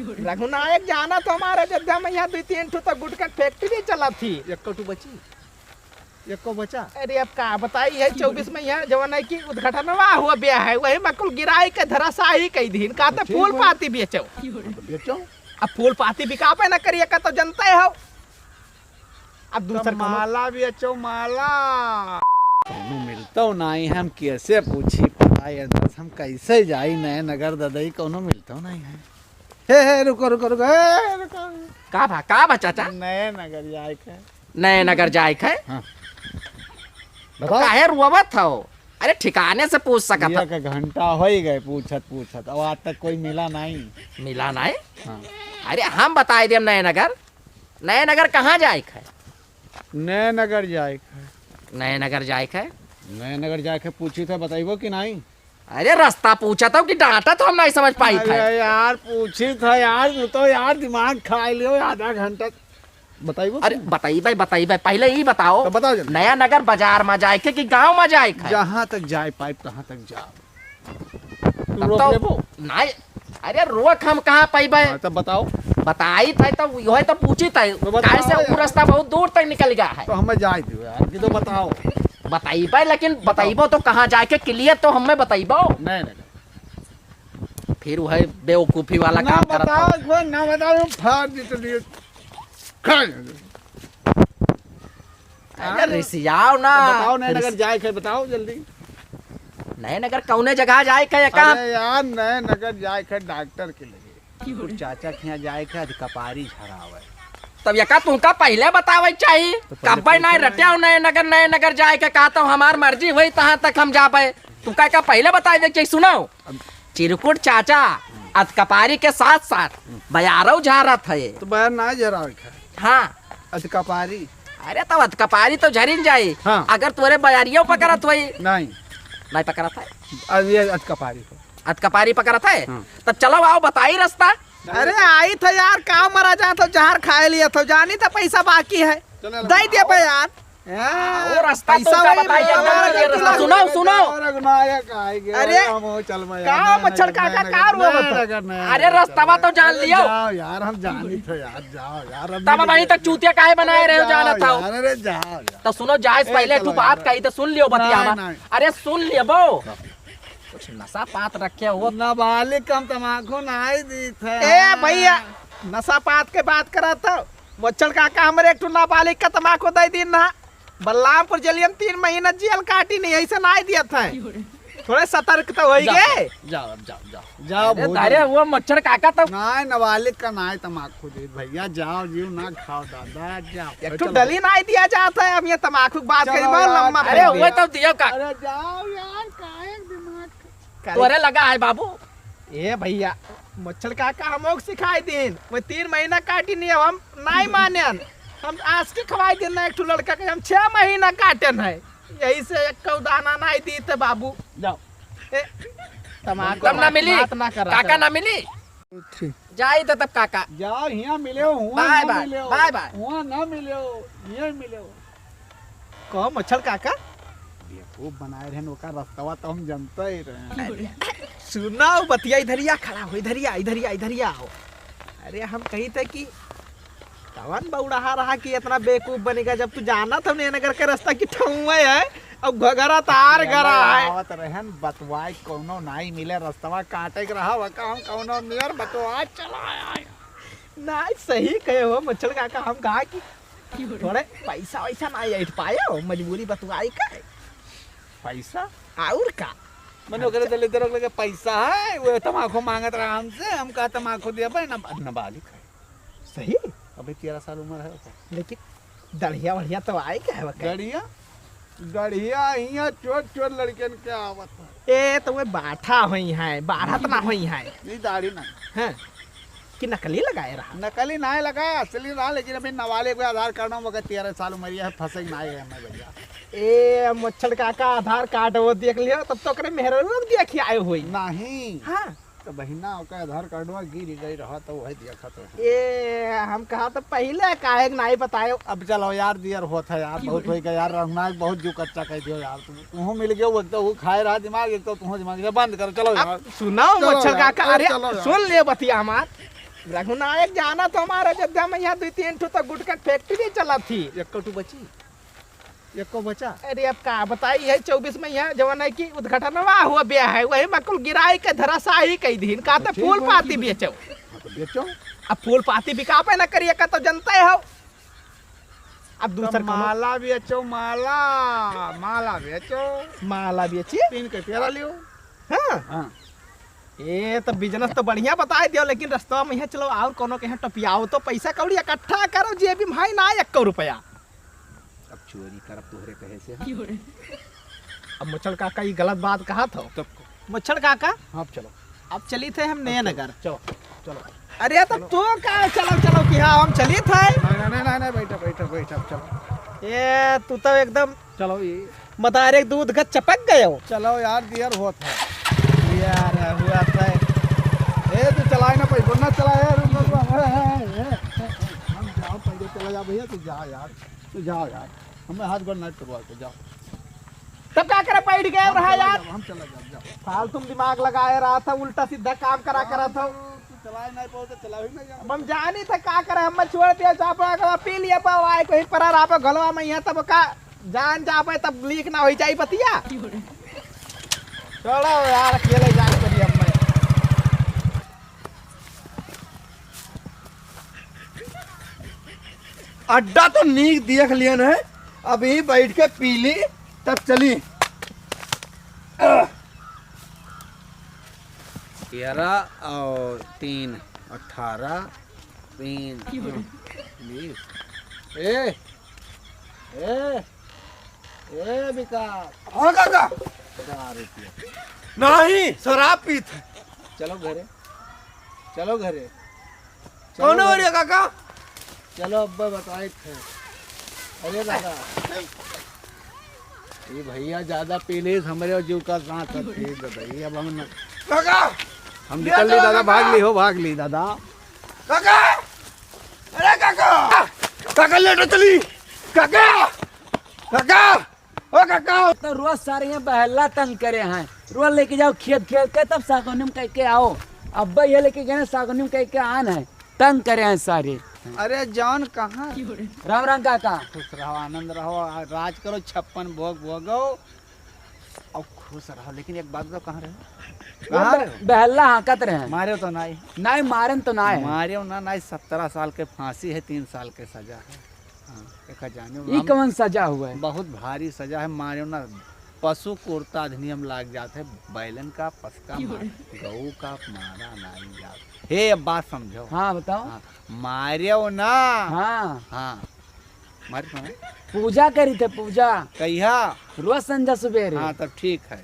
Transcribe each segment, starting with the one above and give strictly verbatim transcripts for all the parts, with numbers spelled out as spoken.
रघुनायक जाना तो हमारे अयोध्या में यहाँ दुइ तीन ठो तो गुटखा के factory चलत थी। एको ठो बची? एको बचा? अरे अब का बताई है, चउबीस में यहाँ जवन है कि उद्घाटनवा हुआ ब्याह है, वही में कुल गिराई के धराशाही कइ दीन। का तो तो ठीक फूल बा। पाती बेचो। हाँ, तो बेचो। अब फूल पाती बिकाबे न करिए का तो जनते हो। अब दूसर तो कौनो माला बेचो, माला। कौनो मिलतो नाहीं है, हम कैसे पूछी पता ये अंदाज, हम कैसे जाई नयनगर ददई, कौनो मिलतो नाहीं है। हे, हे, रुको, रुको, रुको, हे, रुको। का भा, का भा चाचा? नयनगर जाए के। नयनगर जाए के? हाँ। तो बताओ। काहे रोवत हो? अरे ठिकाने से पूछ सकत हो। एक घंटा होइ गए पूछत पूछत, अब आज तक कोई मिला नाहीं। मिला नाहीं? हाँ। अरे हम बताइ देम नयनगर। नयनगर कहाँ जाए के है? नयनगर जाए के है। नयनगर जाए के है? नयनगर जाए के पूछी थे, बताइबो कि नाहीं? अरे रस्ता पूछत हो कि डाँटत हो, हम नाहीं समझ पाई थे। अरे यार, पूछी थे यार, तू तो यार दिमाग खाइ लियो आधा घंटा। बताइबो अरे कि? बताइबे, बताइबे, पहिले ई बताओ, तो बताओ जल्दी। नयनगर बाजार मा जाए के कि गाँव मा जाए के? जहाँ तक जाए पाइब, तहाँ तक जाओ। तू तब रोक तो लेबो? नाहीं, अरे रोक हम कहाँ पाइबे? हाँ, तब बताओ। बताई थे तो इहो तो पूछी थे, तो बताओ काहे से यार। ऊ रस्ता बहुत दूर तक निकल गया है। तो हमें जाए दियो यार, कि तो बताओ। बताइबे, लेकिन बताओ। बताइबो तो कहाँ जाए के, clear तो हमें बताइबो। नहीं, नहीं, नहीं। फिर वही बेवकूफी वाला ना काम करत बताओ, हो। कोई ना बताओ, फाड़ दी तो लिए। खा ले। अरे हाँ? रिसियाओ ना। तो बताओ, नयनगर रिस- जाए के, बताओ जल्दी। नयनगर कौने जगह जाए के, एका? अरे यार, नयनगर जाए के डॉक्टर के लगे। कुछ चाचा के यहाँ जाए के, अध कपारी झरावे। तब एका तुमका पहिले बतावे चाही। तो पहिले कब्बे पूछे नाहीं ना। रट्याओ, नयनगर, नयनगर जाए के कहा तो हमार मर्जी होई, तहाँ तक हम जाबे। तुमका एका पहिले बतावे के चाही, सुनो। अब चिरकुट चाचा अध कपारी के साथ साथ बयारौ झारत है। तो बयार ना झरावे के। हाँ। अध कपारी। अरे तो अध कपारी तो झरिन जाई। हाँ। अगर तोरे बयारियो पकड़त होई। नाहीं। नाहीं पकड़त है। अब ये अध कपारी को। अध कपारी पकड़त है? हाँ। तब चलो आओ बताई रस्ता। अरे आई थे यार, का मरा जात हो, जहर खाए लिए थे, जानी था पैसा बाकी है। चलो, दे दिया बा यार। हाँ, वो रस्ता पैसा तो का वही बताइए, रस्ता एकदम वाला clear रस्ता। रस्ता। सुनो, सुनो। और रघुनायक आएंगे, अरे, हम हो, चल मैं का यार, मच्छर नया काका, नगर, का रुआ नया बता? नगर, नया अरे, नगर, रस्ता चल तो मैं। जान अरे, लियो। जाओ यार, हम जानी थे यार, जाओ यार, हम तब नहीं वहीं तक निकलेंगे। चूतिया काहे बनाए अरे, रहे हो, जाओ जानत हो? यार, अरे, जाओ यार। तो सुनो, जाए से ए, पहिले चलो तू बात यार। कही तो सुन लियो बतिया नहीं, हमार। नहीं। अरे, सुन लियो। कुछ नशा पात रखे हो? नाबालिग का हम तमाकू नाहीं दी थे। ए भैया, नशा पात के बात करत हो? मच्छर काका हमरे एक ठो नाबालिग का तमाकू दे दीन ना। बलरामपुर जेलिया में तीन महीना जेल काटी नहीं, ऐसे नाहीं दिया था। थोड़े सतर्क तो होई जाओ, गए। जाओ, अब जाओ, जाओ, जाओ, अरे, बहुत अरे, हो। वो मच्छर काका तो नाहीं, नाबालिग का नाहीं तमाकू दे भैया, जाओ, जीव ना खाओ दादा, जाओ। एक ठो चलो। डली नाहीं दिया जात है, अब ये तमाकू की बात चलो करी, बहुत यार, लंबा अरे, फैल वो गया। तो दियो का। अरे, जाओ यार, काहे दिमाग करे। तोरे लगा है बाबू। ए भैया, मच्छर काका हमोक सिखाई दीन, वो तीन महीना काटी नहीं, अब हम नाहीं मानेन। हम आज के खवाई दीन ना एक ठो लड़का के, हम छह महीना काटेन है, यही से एक कौ दाना नाहीं दी थे बाबू। जाओ। ए, तमाकू तब ना बात, मिली, बात ना करा काका कर। ना मिली। ठीक। जाई तो तब काका। जाओ, हियाँ मिले हो, हुआँ बाय ना बाय, मिले हो। Bye bye. हुआँ ना मिले हो, हियाँ मिले हो। कहो मच्छर काका। बेवकूफ बनाए रहन, ओका रस्तवा तो हम जनते ही रहन। अरे, सुनाओ बतिया, इधरिया खड़ा हो, इधरिया, इधरिया, इधरिया आओ। अरे, हम कही थे कि कवन बौड़हा रहा कि इतना बेवकूफ बनेगा, जब तू जानत हो नयनगर के रस्ता की ठउआ है, अब घगरा तार चलो, गरा है। आवत रहन, बतवाए कौनो नाई मिले, रस्तवा काटे के रहा, वका हम कौनो नियर बतवा चला आए। नाई, सही कहे हो मच्छर काका, हम कहा कि थोड़े पैसा वैसा नाई ऐठ पाए हो, मजबूरी बतवाई का है। पैसा? और का? मने ओकरे दले दरोग लगे पैसा है, वो तमाखो मांगत रहा हमसे, हम कहा तमाखो दिया भाई, ना, नाबालिग है। सही? अभी तेरह साल उम्र है ओकर। लेकिन दढ़िया वढ़िया तो आए क्या है वकर? दढ़िया? दढ़िया हियाँ छोट छोट लड़कन के आवत है। ए, तो वे बाठा होई है, बाढ़त ना होई है। नहीं, दाढ़ी ना। हाँ। कि नकली लगाए रहा? नकली ना लगा, असली रहा, लेकिन अभी नाबालिग पे आधार कार्ड में मगर तेरह साल उम्र है, फंसे ना है हमें भैया। ए, मच्छर काका आधार कार्ड वो देख लियो, तब तो ओकरे मेहररुआ देख आए होई। नहीं। हाँ। तो बहिना, ओकर आधार कार्डवा गिर गई रहा, तो वही देखत रहे। ए, हम कहा तो पहिले काहे के नाई बतायो? अब चलो यार, दियर होत है यार, बहुत होई गया यार, रघुनाथ बहुत जीव कच्चा कर दियो यार। तू, तू मिल गयो, एक तो वो खाए रहा दिमाग, एक तो तू दिमाग से बंद कर, चलो अब यार। सुनाओ चलो मच्छर यार, काका, अरे अरे चलो यार। सुन ले बतिया हमार। रघुनायक जाना तो हमारा अयोध्या में यहाँ दो तीन ठो तो गुटखा फैक्ट्री चलत थी। एको ठो बची? एको बचा? अरे अब का बताई है, चउबीस में यहाँ जवन है कि उद्घटनवा हुआ ब्याह है, वही में कुल गिराई के धराशाही कई दीन। का तो ठीक फूल बोली। पाती बेचो। हाँ, तो बेचो। अब फूल पाती बिकाबे ना करिए का तो जनते हो। अब दूसर तब कौनो माला बेचो, माला, माला बेचो। माला बेची? तीन के पेरा लियो। हाँ। हाँ। ए, तो बिजनेस तो बढ़िया बताए दियो, लेकिन रस्तवा में यहाँ चलो और कौनो के यहाँ टपियाओ तो पैसा कौड़ी इकट्ठा करो, जेबी में है ना एको रुपया। अब चोरी करब तोहरे कहे से, हाँ? अब मुचड़ काका, ई गलत बात कहत हो। तब को? मुचड़ काका, हाँ, अब चलो। अब चली थे हम नयनगर। चलो, चलो। अरे, तो तू का चलो, चलो कि हाँ, हम चली थे। नहीं, नहीं, नहीं, नहीं, बैठा, बैठा, बैठा, चलो। ए, तू तो एकदम चलो, ये मदारे के दूध का चपक गयो। चलो यार, दियर होत है। यार, हुआ था। ए, तू चलाए ना, भाई, बोलना चला यार, रुक, रुक, रुक, ए, ए, ए, ए, हम जाओ, पहले चला जा भैया, तू जा यार, तू जा यार। हमें हाथ गोड़ ना टुरवा के जाओ। तब का करे, बैठ गए हम रहा चला यार। जाब, हम चला जाब, जाओ। फालतू में दिमाग लगाए रहा था, उल्टा सीधा काम करा करा था। तू चलाए नहीं पाओ तो चला ही नहीं जाओ। अब हम जानी था का करे, हम छोड़ दिया, चापा का पी लिया पाओ, आए कहीं परा रहा पे घलवा में यहाँ तब का जान जाबे तब लीक ना होई जाई बतिया। छोड़ो यार, अकेले जान करी हम मैं। अड्डा तो नीक देख लियन है, अभी बैठ के पी ली, तब चली। तेरह और तीन, अठारह, तीन, बीस। ए, ए, ए, विकास। हाँ, काका। दारू पिया। नहीं, शराब पीत है। चलो घरे, चलो घरे। चलो कौन हो घरे। रही है, काका? चलो, अब्बा बताए थे। अरे दादा, ये भैया ज्यादा पी लीस, हमरे जीव का साथ है, ठीक है भाई, अब हम न-, काका! हम ये निकल ली तो दादा, काका! भाग ली हो, भाग ली दादा। काका! अरे काका! काका, लेटो चली! काका! काका! ओ काका! तो रोज सारे यहाँ बहला तंग करे हैं, रोज लेके जाओ खेत, खेत के तब सागौनी में कह के आओ। अब्बा ये लेके गए हैं, सागौनी में कह के आन है, तंग करे हैं सारे। अरे जौन कहाँ? राम राम काका। खुश रहो, आनंद रहो, राज करो, छप्पन भोग भोगो और खुश रहो। लेकिन एक बात बताओ, कहाँ रहे? वो कहाँ ब-, रहे? बहला हाँकत रहे। मारे तो नाई। नाई, मारन तो नाई है। मारे ना, नाई, सत्रह साल के फांसी है, तीन साल के सजा है। हाँ, एका जाने ई हम कौन सजा हुआ है? बहुत भारी सजा है, मारे ना, पशु क्रूरता अधिनियम लाग जात है, बैलन का, पस का मार, गऊ का मारा नाई जात। हे, अब बात समझो। हाँ, बताओ। हाँ, मारे ना। हाँ। हाँ, मारे तो ना। पूजा करी थे, पूजा। कहिया? रोज संझा सुबेरे। हाँ, तब ठीक है,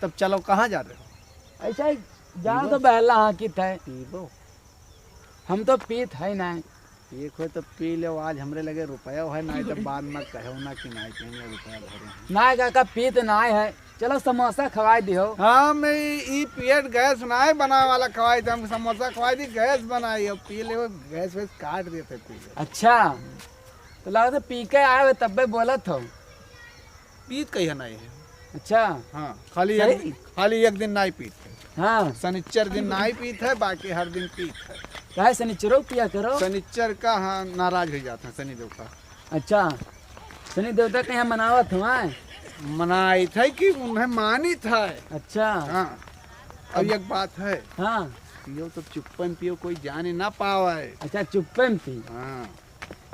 तब चलो, कहाँ जा रहे हो? ऐसा ही जाओ तो बहला हाँकित है। पीबो। हम तो पीत है ना। एक होय तो पी लेव, आज हमरे लगे रुपया है, नाहीं तो बाद में कहो ना कि नाहीं कहेंगे रुपया भरे हैं। नाहीं काका, पीत नाहीं है, चलो समोसा खवाई दिहो। हम ई, ई पेट गैस नाहीं बनावे वाला खवाई थे, हम समोसा खवाई दी, गैस बनाई, अब पी ले, गैस वैस काट देते पी ले। अच्छा, तो लगता पी के आए हो तब्बे बोलत हो। पीत कहिया नाहीं है। अच्छा। हाँ, खाली एक, सही? खाली एक दिन नाहीं पीत है। हाँ। शनिचर दिन नाहीं पीत है, बाकी हर दिन पीत है। काहे शनिचरो पिया करो? शनिचर का, हाँ, नाराज हो जाता है शनिदेव का। अच्छा, शनि देवता के यहाँ मनावत हो, आय? मनाइत है कि उन्हें मानित है। अच्छा। हाँ। अब एक बात है। हाँ। पियो तो चुप्पन पियो, कोई जाने ना पावे। अच्छा, चुप्पन पी। हाँ।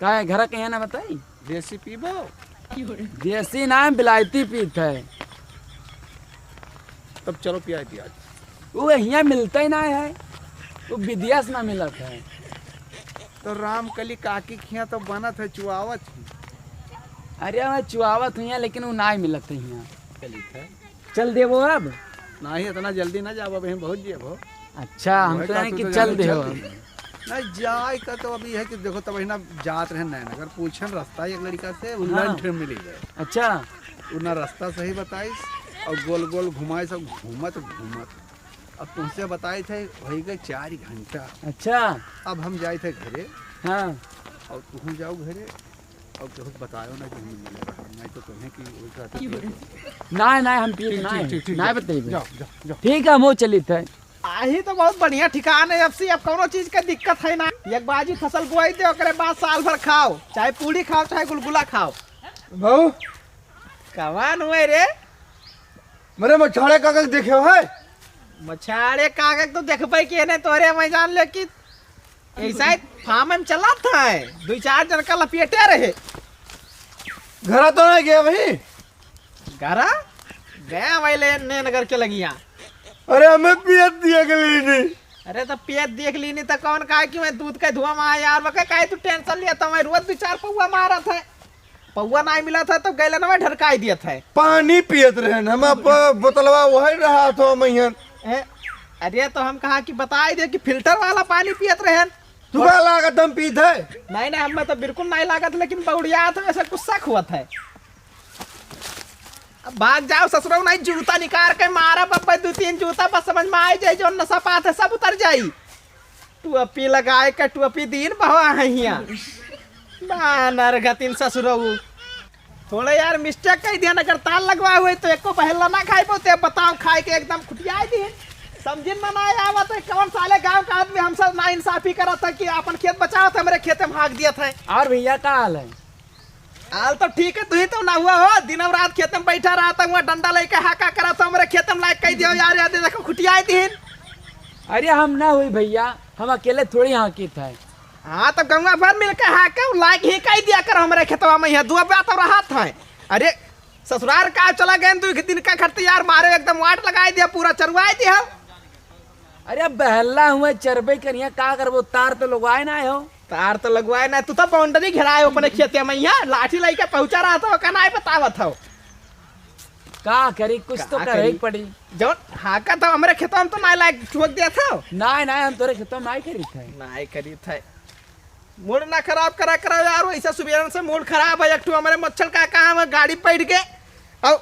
काहे, घर के यहाँ ना बताई? देसी पीबो? देसी ना, बिलायती पीत है। तब चलो पिया दिया। वो हियाँ मिलता ही ना है, वो विदेश ना मिलत है। तो रामकली काकी खिया तो बनत है, चुआवत ही। अरे, मैं चुआवत हुई है, लेकिन वो ना मिलत है हियाँ। चलित है। चल देबो अब? नाहीं, इतना जल्दी ना जाबो, अभी हम बहुत जेब हो। अच्छा, हम वही तो हैं काकी कि तो चल जाने देबो। चल। नाहीं, जाए का तो अभी है कि देखो, तब ना जात रहे नैन, अगर पूछन रास्ता एक लड़का से, वो हाँ। लंठ मिली गए। अच्छा। उ ना रास्ता सही बताइस और गोल गोल घुमाए, सब घूमत घूमत। अब तुमसे बताए थे, वही गए चार घंटा। अच्छा। अब हम जाए थे घरे। हाँ। और तुम जाओ घरे। और कुछ बतायो ना कि हम मिले रहा, नहीं तो कहें कि वही कहते थे। ना, ना, हम पीत ठीक, ना ठीक, है। ठीक, ठीक, ना जाओ, बताइए। जाओ, जाओ, जाओ। ठीक है, हम वो चलित है। आही तो बहुत बढ़िया ठिकान है एफसी, अब कौनो चीज का दिक्कत है ना। एक बाजी फसल बोआई दे, ओकरे बाद साल भर खाओ, चाहे पूड़ी खाओ, चाहे गुलगुला खाओ। भाऊ, कवन हुए रे? मरे मछाड़े काका के देखे हो है? मछाड़े काका के तो देखबे के ने तोरे, मैं जान ले कि ऐसा ही फार्म में चला था, दो चार जन का लपेटे रहे। घरा तो नहीं गया भाई? घरा गया भाई ले ने नगर के लगिया। अरे हमें पियत दिया के लीनी। अरे तो पियत देख लीनी तो कौन काहे कि मैं दूध का धुआं में यार, बके काहे तू टेंशन लिया था, मैं रोज दो चार पौवा मारत है। पौवा नाहीं मिलत है तो गैलन में ढरकाई दियत है। पानी पियत रहन हम, अब बोतलवा वही रहा था महियन। ए, अरे तो हम कहा कि बताई दे कि फिल्टर वाला पानी पियत रहन। तुका लागत हम पीत है? नहीं नहीं, हमें तो बिल्कुल नहीं लागत, लेकिन बौड़िया तो ऐसे कुछ शक हुआ था। अब भाग जाओ ससुरऊ, नहीं जूता निकाल के मारा बब्बे, दो तीन जूता बस समझ में आई जाई, जो नशा पात है सब उतर जाई। टोपी लगाए के टोपी दीन बहवा है हिया। बानर गतिन ससुरऊ। थोड़े यार मिस्टेक कही दिया, अगर तार लगवाए हुए तो एको बहेला ना खाई पाते। बताओ, खाए के एकदम खुटियाए दी। समझिन में ना आवा तो कौन साले गांव का आदमी हमसे ना इंसाफी करत है कि अपन खेत बचावत है, हमरे खेते में हाक दियत है। और भैया का हाल है? हाल तो ठीक है, तू ही तो ना हुआ हो, दिन और रात खेते में बैठा रहा था, हुआ डंडा लेके हाका करा था, हमरे खेते में लायक कही दियो यार, यार देखो खुटियाए दीन। अरे हम ना हुई भैया, हम अकेले थोड़ी हाँकित है। हाँ, तो गंगा भर मिलके हाँके, उ लायक ही कही दिया कर हमरे खेतवा में, यहाँ दुआ बात और हाथ है। अरे ससुरार का चला गए, दो दिन का खरते यार मारे, एकदम वाट लगाई दिया, पूरा चरवाई दिया। अरे अब बहला हुआ चरबे करिया, का करबो, तार तो लगवाए ना हो। तार तो लगवाए ना, तू तो बाउंड्री घेराए हो अपने खेते में, यहाँ लाठी लेके पहुंचा रहा था, का नाई बतावत हो। का करी, कुछ तो का करे ही करी? पड़ी। जौन हाका तो हमरे खेतवा में तो नाई लायक ठोक दिया था। नाई, नाई, हम तोरे खेतवा में नाई करी थे। नाई करी थे। मूड ना खराब करा करा यार, वैसा सुबेरन से मूड खराब है। एक ठो हमरे मच्छर का काम है, गाड़ी बैठ के और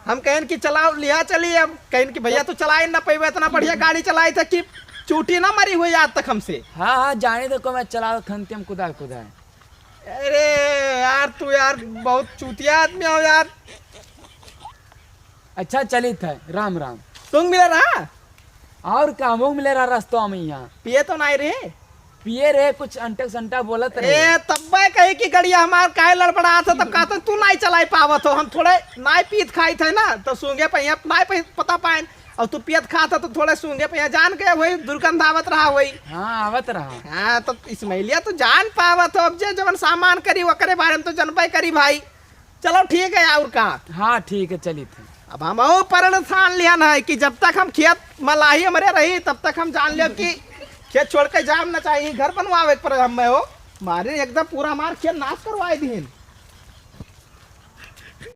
हम कहन कि चलाओ, लिया चली। अब कहन कि भैया तो चलाए ना पैबे, इतना बढ़िया गाड़ी चलाई था कि चूटी ना मरी हुई आज तक हमसे। हाँ, हाँ, जाने दो को मैं चलाओ खनते हम कुदा कुदा। अरे यार, तू यार बहुत चूतिया आदमी हो यार। अच्छा, चलित है, राम राम। तुम मिले रहा? और का, हम मिले रहा रस्तवा में यहाँ। पिए तो नाई रहे? पिए रहे, कुछ अंटक संटा बोलत रहे। ए, तब्बे कहे कि गड़िया हमार काहे लड़बड़ात है, तब कहते तू नाई चलाई पावत हो, हम थोड़े नाई पीत खाइत है ना, तो सूंघे पे यहाँ नाई पे पता पाएन, और तू पियत खात है तो थोड़े सूंघे पे यहाँ जान के वही दुर्गंध आवत रहा वही। हाँ, आवत रहा। हाँ, तो इस्माइलिया तू जान पावत हो, अब जे जवन सामान करी ओकरे बारे में तो जनबे करी भाई। चलो ठीक है, और का? हाँ, ठीक है, चलित है। अब हम और प्रण ठान लिहन है कि जब तक हम खेत मलाही हमरे रही, तब तक हम जान लियो कि खेत छोड़ के जाम ना चाहिए, घर बनवावे के पड़े हमें हो। मारे एकदम पूरा हमार खेत नाश करवाए दीन।